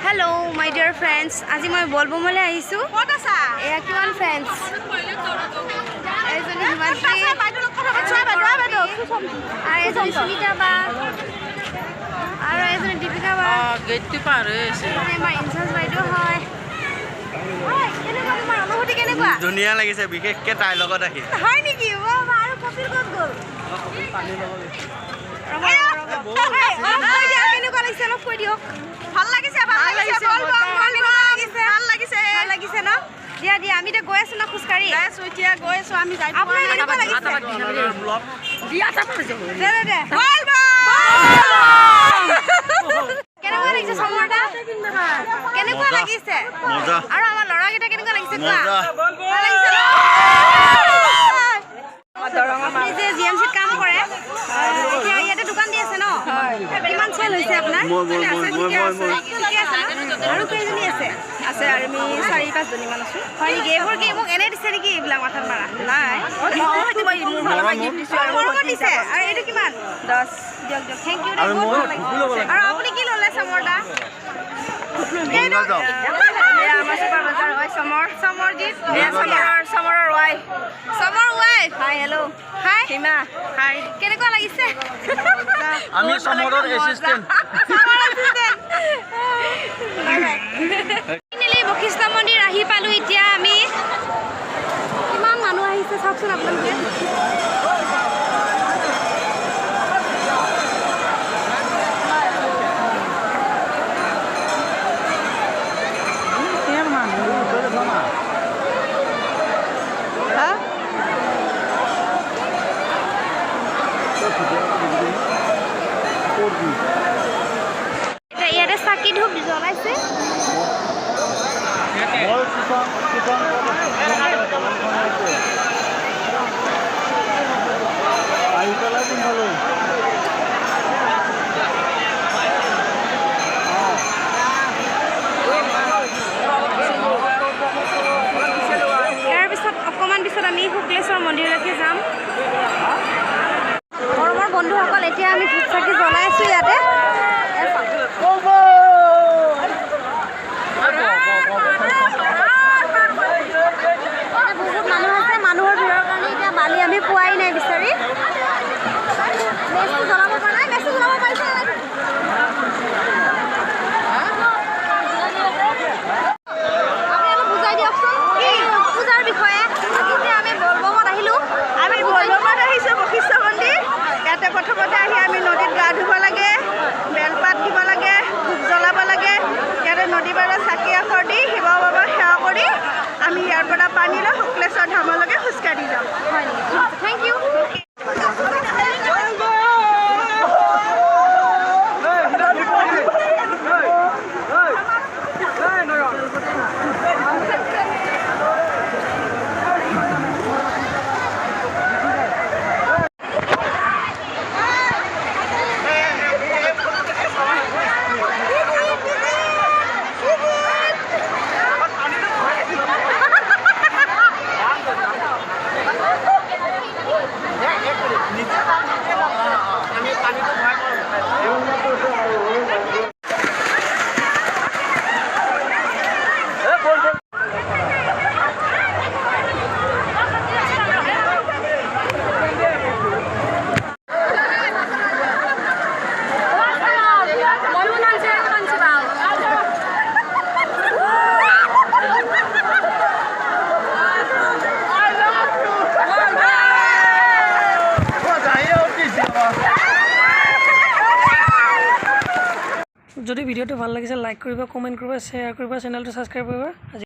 Hello' মাই dear friends, আজি মই বলবমলৈ আহিছোঁ। ক'ত আছা? এয়া কিমান ফ্ৰেণ্ডছ, এজনী হিমাদ্ৰী আৰু এজনী সুনীতা বা আৰু এজনী দীপিকা বা। গেটটো পাৰ হৈ আছে। এজনী আমাৰ ইনচাৰ্জ বাইদেউ হয়। হয়, কেনেকুৱা তোমাৰ অনুভূতি, কেনেকুৱা? ধুনীয়া লাগিছে, বিশেষকৈ তাইৰ লগত আহি। হয় নেকি? বাহ, বাহ, আৰু কপিল ক'ত গ'ল? ৰ'ব, ৰ'ব, ৰ'ব। এই, অলপ কৈ দিয়ক, কেনেকুৱা লাগিছে অলপ কৈ দিয়ক। ভাল লাগিছে, ভাল লাগিছে। বল, বল, বল, কেনেকুৱা লাগিছে? ভাল লাগিছে। ভাল লাগিছে ন? দিয়া দিয়া, আমি এতিয়া গৈ আছো ন খোজকাঢ়ি? যাই আছো, এতিয়া গৈ আছো আমি। যাই আপোনাৰ কেনেকুৱা লাগিছে? দে দে দে। বল বল। কেনেকুৱা লাগিছে সমৰদা? কেনেকুৱা মজা। লাগিছে? মজা। আৰু আমাৰ ল'ৰাকেইটা কেনেকুৱা লাগিছে কোৱা? মজা। ভাল লাগিছে ন? আপুনি যে জিএমচিত কাম কৰে, এতিয়া ইয়াতে দোকান দি আছে ন? কিমান চেল হৈছে আপোনাৰ? মই মই মই মই মই মই ঠিকে আছে ন? আৰু কেইজনী আছে? আছে আৰু আমি চাৰি পাঁচজনীমান আছো। হয় নেকি? এইবোৰ কি মোক এনেই দিছে নেকি এইবিলাক মাথাত মাৰা? নাই, সেইটো মই মোৰ ফালৰ পৰা গিফ্ট দিছো আৰু। মৰমত দিছে। আৰু এইটো কিমান? 10। দিয়ক দিয়ক, thank U. আৰু বহুত মই ভাল লাগিছে। আৰু আপুনি কি ল'লে সমৰদা? গংগা যাওঁ। এয়া আমাৰ চুপাৰভাইজাৰ হয় সমৰ। সমৰজিত। এয়া সমৰৰ ৱাইফ। সমৰ ৱাইফ। হাই, হেল্ল'। হাই। সীমা, হাই। কেনেকুৱা লাগিছে? আমি সমৰৰ এছিষ্টেণ্ট। সমৰ assistant। Finally Vashistha মন্দিৰ আহি পালোঁ। এতিয়া আমি কিমান মানুহ আহিছে চাওকচোন আপোনালোকে। এতিয়া ইয়াতে চাকি ধূপ জ্বলাইছে। মই কিষাণ কিষাণ। আহি পেলাই কোনফালে? ইয়াৰ পিছত অকণমান পিছত আমি শুক্লেশ্বৰ মন্দিৰলৈকে যাম। মৰমৰ বন্ধুসকল, এতিয়া আমি ধূপ চাকি জ্বলাই আছোঁ ইয়াতে। ইয়াতে বহুত মানুহ আছে। মানুহৰ ভিৰৰ কাৰণে এতিয়া বালি আমি পোৱাই নাই বিচাৰি। মেচটো জ্বলাব পৰা নাই। মেচটো জ্বলাব পাৰিছে? আপুনি অলপ বুজাই দিয়কচোন কি পূজাৰ বিষয়ে। এতিয়া আমি বলবমত আহিলোঁ। আমি বলবমত আহিছোঁ, বশিষ্ঠ মন্দিৰ। ইয়াতে প্ৰথমতে আহি আমি নদীত গা ধুব লাগে, বেলপাত দিব লাগে, ধূপ জ্বলাব লাগে। ইয়াতে নদী পাৰত চাকি আখৰ দি শিৱ বাবাক সেৱা কৰি আমি ইয়াৰ পৰা পানী লৈ শুক্লেশ্বৰ ধামলৈকে খোজকাঢ়ি যাম। হয় নেকি? Thank U. যদি ভিডিঅ'টো ভাল লাগিছে, লাইক কৰিবা, কমেণ্ট কৰিবা, শ্বেয়াৰ কৰিবা, চেনেলটো ছাবস্ক্ৰাইব কৰিবা। আজি